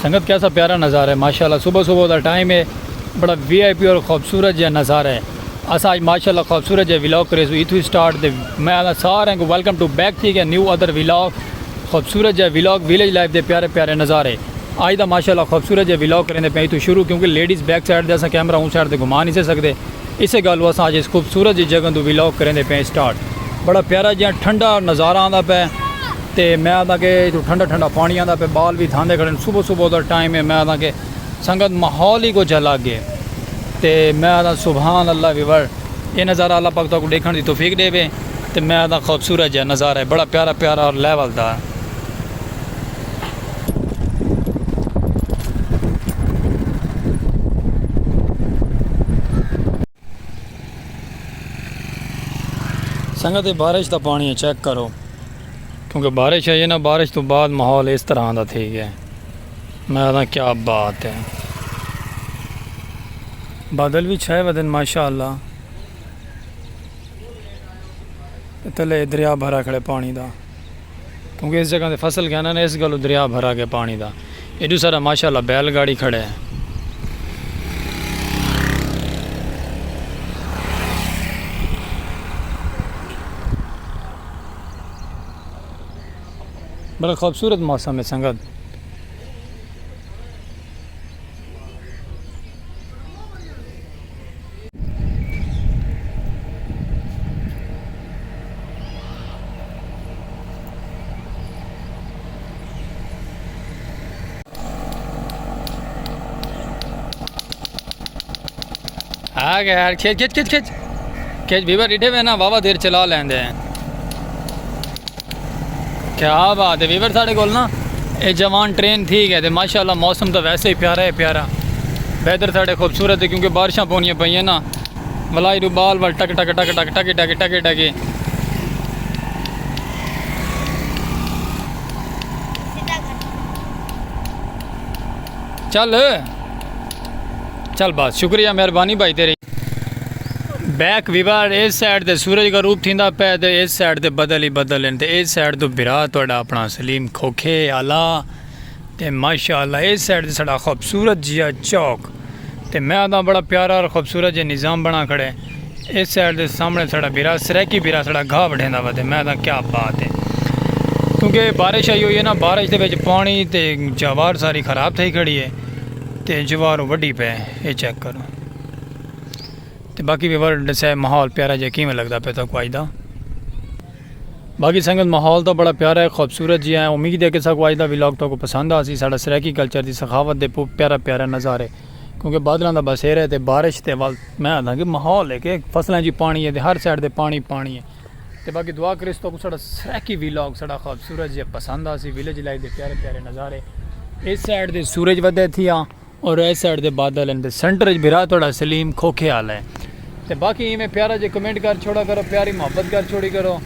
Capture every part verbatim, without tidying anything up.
سنگت، کیسا پیارا نظارہ ہے، ماشاءاللہ۔ صبح صبح دا ٹائم ہے، بڑا وی آئی پی اور خوبصورت جہا نظارہ ہے۔ اساں اج ماشاءاللہ خوبصورت جہا ولاگ کریسوں اتھوں سٹارٹ۔ تے میں آکھاں ساریں کوں ویلکم ٹو بیک، ٹھیک ہے، نیو ادر ولاگ، خوبصورت جہا ولاگ، ولیج لائف دے پیارے پیارے نظارے۔ اج دا ماشاءاللہ خوبصورت جہا ولاگ کریندے پئے اتھوں شروع، کیونکہ لیڈیز بیک سائیڈ تے، اساں کیمرہ اوں سائیڈ تے گھما نہیں سے سکدے۔ اسے گالوں اساں اج اس خوبصورت جی جگہ توں ولاگ کریندے پئے سٹارٹ۔ بڑا پیارا جیہاں ٹھنڈا نظارہ آندا پئے، تے میں آکھاں کہ اتھوں ٹھنڈا ٹھنڈا پانی آندا پئے، بال وی دھاندے کھڑن۔ صبح صبح دا ٹائم ہے، میں آکھاں کہ سنگت، ماحول ہی کجھ الگ ہے۔ تے میں آکھاں سبحان اللہ ویور، اے نظارہ اللہ پاک تہاکوں ݙیکھݨ دی توفیق ݙیوے۔ تے میں آکھاں خوبصورت جیہا نظارہ ہے، بڑا پیارا پیارا اور لیول دا۔ سنگت، اے بارش دا پانی ہے، چیک کرو، کیونکہ بارش آئی ہے نا، بارش توں بعد ماحول اس طرح دا تھی ڳیا ہے۔ میں آکھاں کیا بات ہے، بادل وی چھائے ودن ماشاءاللہ۔ تے تلے دریا بھرا کھڑے پانی دا، کیونکہ اس جگہ تے فصل گھنن، اس گالوں دریا بھرا ڳئے پانی دا۔ ایݙو سارا ماشاءاللہ بیل گاڑی کھڑے ہے۔ بڑا خوبصورت موسم ہے سنگت۔ آ گیا یار، کھچ کھچ کھچ کھچ کھچ، ویور ݙٹھے وے نا، واہ واہ دیر چلا لیندے ہیں۔ کیا بات ہے ویور، ساݙے کول نا اے جوان ٹرین تھی ڳئے تے ماشاءاللہ موسم تاں ویسے ہی پیارا ہے، پیارا۔ ویدر ساݙے خوبصورت ہے کیونکہ بارشاں پوندیاں پئیاں نا۔ ولائی ݙو بال ول ٹک ٹک ٹک ٹک ٹک ٹک ٹک ٹک۔ چل، چل بس، شکریہ، مہربانی بھائی تیری۔ بیک ویور، اس سائیڈ تے سورج غروب تھیندا پئے تے اس سائیڈ تے بدل ہی بدل ہن تے اس سائیڈ توں بھرا تہاݙا اپݨا سلیم کھوکھے آلا۔ تے ماشاءاللہ اس سائیڈ تے ساݙا خوبصورت جیہا چوک، تے میں آکھاں بڑا پیارا اور خوبصورت جیہا نظام بݨا کھڑے۔ اس سائیڈ دے سامݨے ساݙا بھرا، سرائیکی بھرا ساݙا گھاہ وڈھیندا وا، تے میں آکھاں کیا بات ہے، کیونکہ بارش آئی ہوئی ہے نا، بارش دے وچ پانی تے جوار ساری خراب تھئی کھڑی ہے، تے جوار وڈھی پئے، اے چیک کرو۔ تے باقی ویور ݙسے ماحول پیارا جیہا کیویں لڳدا پئے تہاکوں اڄ دا۔ باقی سنگت، ماحول تاں بڑا پیارا ہے، خوبصورت جیہا ہے۔ امید ہے کہ ساکوں اڄ دا ولاگ تہاکوں پسند آسی۔ ساݙا سرائیکی کلچر دی سخاوت دے پو-، پیارا پیارا نظارے، کیونکہ بادلاں دا بسیرا ہے تے بارش تے ول میں آکھاں کہ ماحول ہے کہ فصلاں جی پانی ہے تے ہر سائیڈ تے پانی پانی ہے۔ تے باقی دعا کریسوں تہاکوں ساݙا سرائیکی ولاگ ساݙا خوبصورت جیہا پسند آسی، ولیج لائف دے پیارے پیارے نظارے۔ اس سائیڈ تے سورج ودے تھیا اور اس سائیڈ تے بادل ہن تے سینٹر وچ بھرا تہاݙا سلیم کھوکھے آلا ہے۔ تے باقی ایویں پیارا جے کمنٹ کر چھوڑا کرو، پیاری محبت کر چھوڑی کرو۔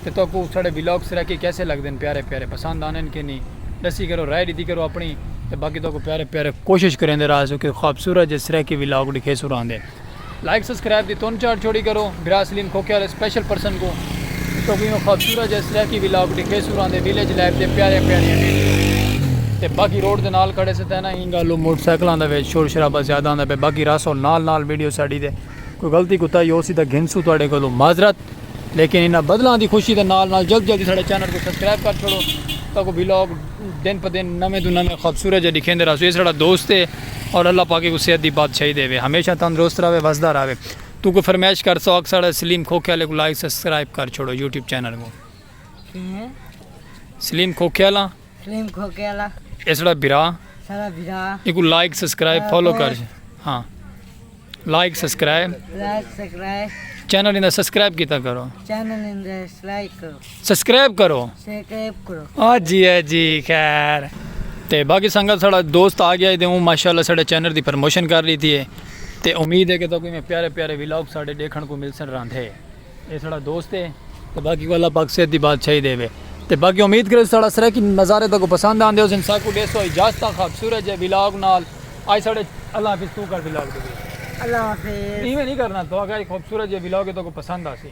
تے تہاکوں ساݙے ولاگ سرائیکی کیسے لڳدن، پیارے پیارے پسند آندن کہ نہیں، ݙسی کرو، رائے ݙتی کرو اپݨی۔ تے باقی تہاکوں پیارے پیارے کوشش کریندے رہسوں کہ خوبصورت جے سرائیکی ولاگ ݙکھیسوں راہندے۔ لائک سبسکرائب دی تن چاڑ چھوڑی کرو بھرا سلیم کھوکھے آلے اسپیشل پرسن کوں، تہاکوں ایویں خوبصورت جے سرائیکی ولاگ ݙکھیسوں راہندے ولیج لائف دے پیارے پیارے ویڈیو۔ تے باقی روڈ دے نال کھڑے سے تے نا ایں گالوں موٹر سائیکلاں دا وچ شور شرابہ زیادہ آندا پئے، باقی راسو نال نال ویڈیو ساݙی دے کوئی غلطی کوتاہی ہوسی تاں گھنسوں تہاݙے کولوں معذرت، لیکن انہاں بدلاں دی خوشی دے نال نال جلد جلدی ساݙے چینل کوں سبسکرائب کر چھوڑو، تہاکوں ولاگ دن پہ دن نویں توں نویں خوبصورت جے ݙکھیندے رہسوں۔ اے ساݙا دوست ہے اور اللہ پاک کوں صحت دی بادشاہی ݙیوے، ہمیشہ تندرست رہوے، وسدا رہوے۔ توں کوئی فرمائش کر سو، آکھ ساݙے سلیم کھوکھے آلے کوں لائک سبسکرائب کر چھوڑو یوٹیوب چینل کوں۔ کیوں؟ سلیم کھوکھے آلا۔ سلیم کھوکھے آلا۔ اے ساݙا بھرا۔ ساݙا بھرا۔ ایکوں لائک سبسکرائب ساݙا فالو کر۔ فالو۔ ہاں۔ لائک سبسکرائب۔ لائک سبسکرائب۔ چینل ایندا سبسکرائب کیتا کرو۔ چینل ایندا لائک کرو۔ سبسکرائب کرو۔ سبسکرائب کرو۔ آ جی، آ جی، خیر۔ تے باقی سنگت ساݙا دوست آ ڳیا ہے تے اوں ماشاءاللہ ساݙے چینل دی پروموشن کر ݙتی ہے۔ تے امید ہے کہ تہاکوں ایویں پیارے پیارے ولاگ ساݙے ݙیکھݨ کوں ملسن راہندے۔ اے ساݙا دوست ہے۔ تے باقی کوں اللہ پاک صحت دی بادشاہی ݙیوے۔ تے باقی امید کریسوں ساݙا سرائیکی نظارے تہاکوں پسند آندے ہوسن۔ ساکوں ݙیسو اجازت، خوبصورت جے ولاگ نال۔ اڄ ساݙے اللہ حافظ، توں کر ولاگ ݙے۔ اللہ حافظ۔ ایویں نہیں کرنا، تہاکوں خوبصورت جے ولاگ تہاکوں پسند آسی۔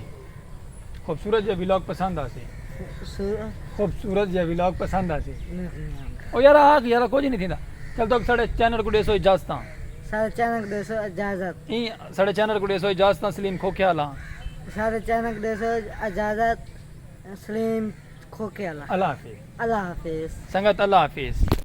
خوبصورت جے ولاگ پسند آسی۔ خوبصورت۔ خوبصورت جے ولاگ پسند آسی۔ نہ، نہ۔ او یار، آکھ یار، کجھ نہیں تھیندا۔ کل تک ساڑے چینل کو ڈیسو اجازتاں۔ سارے چینل کو ڈیسو اجازت۔ این ساڑے چینل کو ڈیسو اجازتاں۔ سلیم کھوکھے والا۔ سارے چینل کو ڈیسو اجازت۔ سلیم کھوکھے والا۔ اللہ حافظ۔ اللہ حافظ۔ سنگت، اللہ حافظ۔